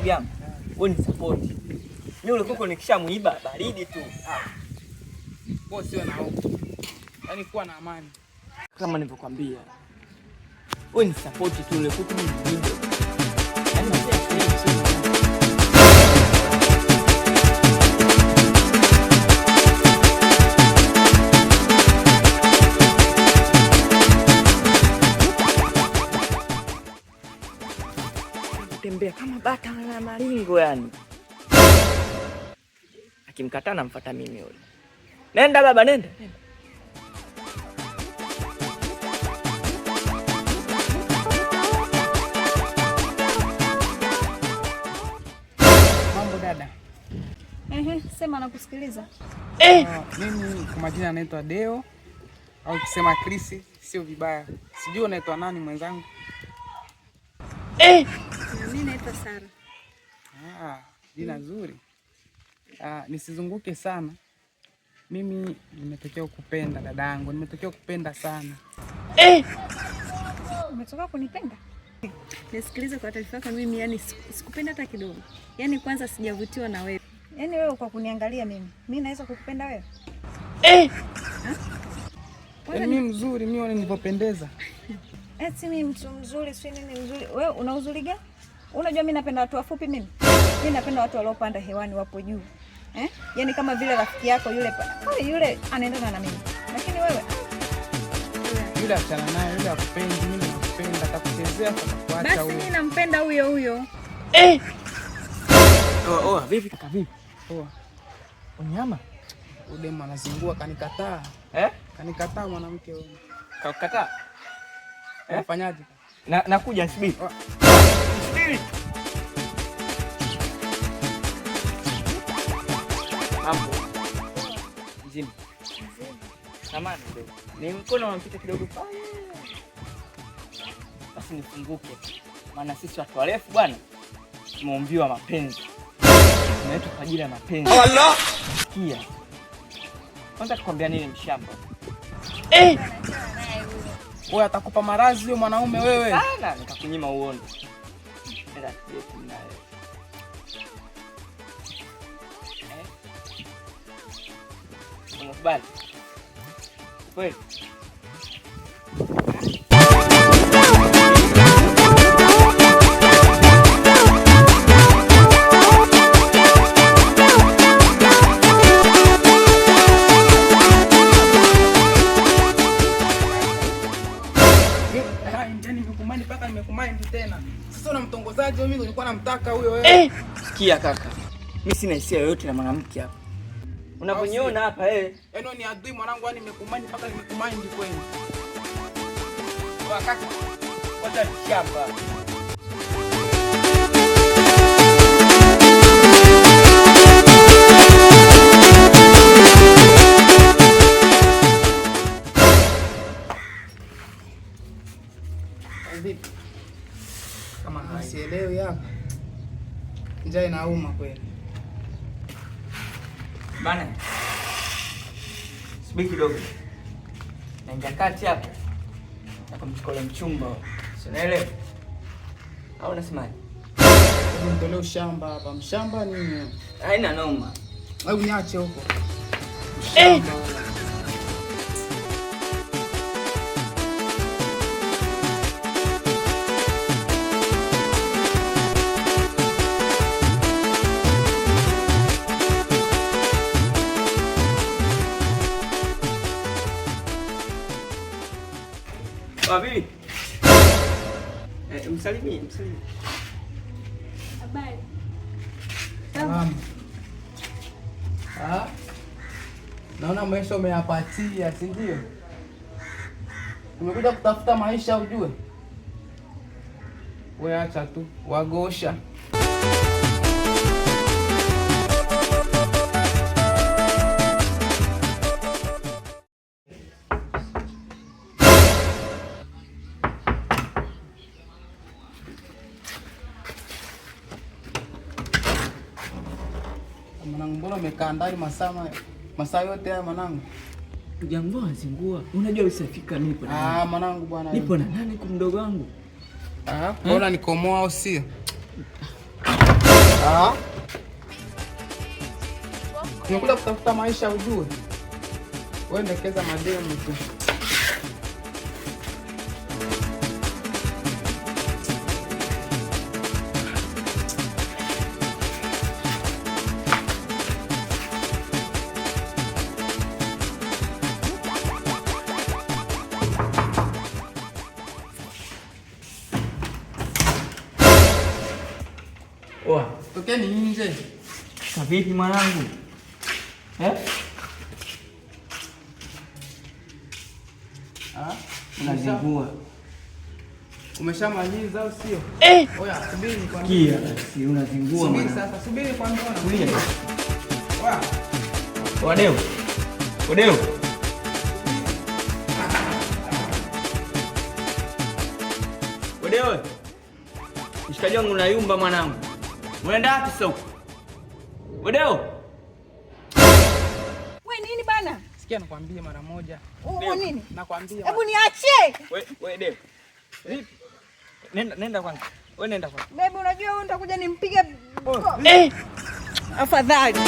yangu. Wewe ni support. Mimi ule kuku nikishamuiba baridi tu. Ah. Wewe sio na hofu. Yaani kuwa na amani. Kama nilivyokuambia. Wewe ni support tu ule kuku mimi niibe. Yaani kutembea kama bata na maringo yani. Akimkataa namfuata mimi yule. Nenda baba, nenda. Nenda. Mambo dada. Ehe, sema nakusikiliza. Eh! Mimi kwa majina naitwa Deo au kusema Chris sio vibaya. Sijui unaitwa nani mwenzangu? Eh! Mimi naitwa Sara. Ah, jina zuri. Ah, nisizunguke sana. Mimi nimetokea kukupenda dadangu, nimetokea kukupenda sana. Eh! Umetoka kunipenda? Nisikilize kwa taarifa yako, mimi yani sikupenda hata kidogo. Yaani kwanza sijavutiwa na wewe. Yaani wewe kwa kuniangalia mimi, mimi naweza kukupenda wewe? Eh! Yaani mimi mzuri, mimi ona nilivyopendeza. Eti mimi mtu mzuri, si nini mzuri. Wewe una uzuri gani? Unajua mimi napenda watu wafupi mimi. Mimi napenda watu waliopanda hewani wapo juu. Eh? Yaani kama vile rafiki yako yule yule anaendana na mimi. Lakini wewe yule achana naye, yule akupendi, mimi nakupenda, atakuchezea atakuacha Basi huyo. mimi nampenda huyo huyo. Eh! Oh, oh, vipi kaka vipi? Poa. Unyama? Udemu anazingua kanikataa. Eh? Kanikataa mwanamke huyo. Kakukataa? Eh? Unafanyaje? Na nakuja subiri. Oh. Subiri. Mambo. Mzima. Samahani kidogo. Ni mkono unampita kidogo pale. Basi nifunguke. Maana sisi watu warefu bwana tumeumbiwa mapenzi. Tumeitwa kwa ajili ya mapenzi. Allah! Sikia. Kwanza kukwambia nini mshamba? Eh! Wewe atakupa maradhi huyo mwanaume wewe. Sana nikakunyima uondo. Nenda tujeti naye. Eh? Unakubali? Kweli? Yaani nimekumind mpaka nimekumind tena. Sasa unamtongozaje? Mimi nilikuwa namtaka huyo wewe. Eh! Sikia kaka. Mimi sina hisia yoyote na mwanamke hapa. Unavyoniona hapa eh. Yaani ni adui mwanangu, yani nimekumind mpaka nimekumind kweli. Kwa kaka. Kwanza shamba. Vipi? Kama hai. Sielewi hapa. Njaa inauma kweli. Bana. Subiri kidogo. Naingia kati hapa. Na kumchukua mchumba. Si unaelewa? Au unasemaje? Hebu nitolee ushamba hapa. Mshamba nini? Haina noma. Hebu niache huko. Eh! Wapi? Eh, msalimie, msalimie. Habari. Salamu. Ah? Naona maisha umeyapatia, si ndio? Umekuja kutafuta maisha ujue. Wewe acha tu, wagosha. Mwanangu, mbona umekaa ndani masaa yote haya mwanangu? Ndugu anazingua. Unajua usafika nipo na Ah, mwanangu bwana. Nipo na nani kwa mdogo wangu? Ah, mbona nikomoa au sio? Ah. Tumekuja kutafuta maisha ujue. Wewe ndekeza mademu tu. Oa, Tokeni nje. Vipi mwanangu? Eh? Ah, Unazingua. Umeshamaliza au sio? Eh! Oya, subiri nikwambie. Sikia, si unazingua Subiri mwanangu. sasa, subiri nikwambie. Tulia. Oya. Wadeo. Wadeo. Wadeo. Mshikaji wangu unayumba mwanangu. Unaenda wapi sasa huko? Wadeo. We nini bana? Sikia nakwambia mara moja. Wewe nini? Nakwambia. Hebu niachie. We Deo. Vipi? Nenda nenda kwanza. We nenda kwanza. Baby, unajua wewe nitakuja nimpige. Eh! Afadhali.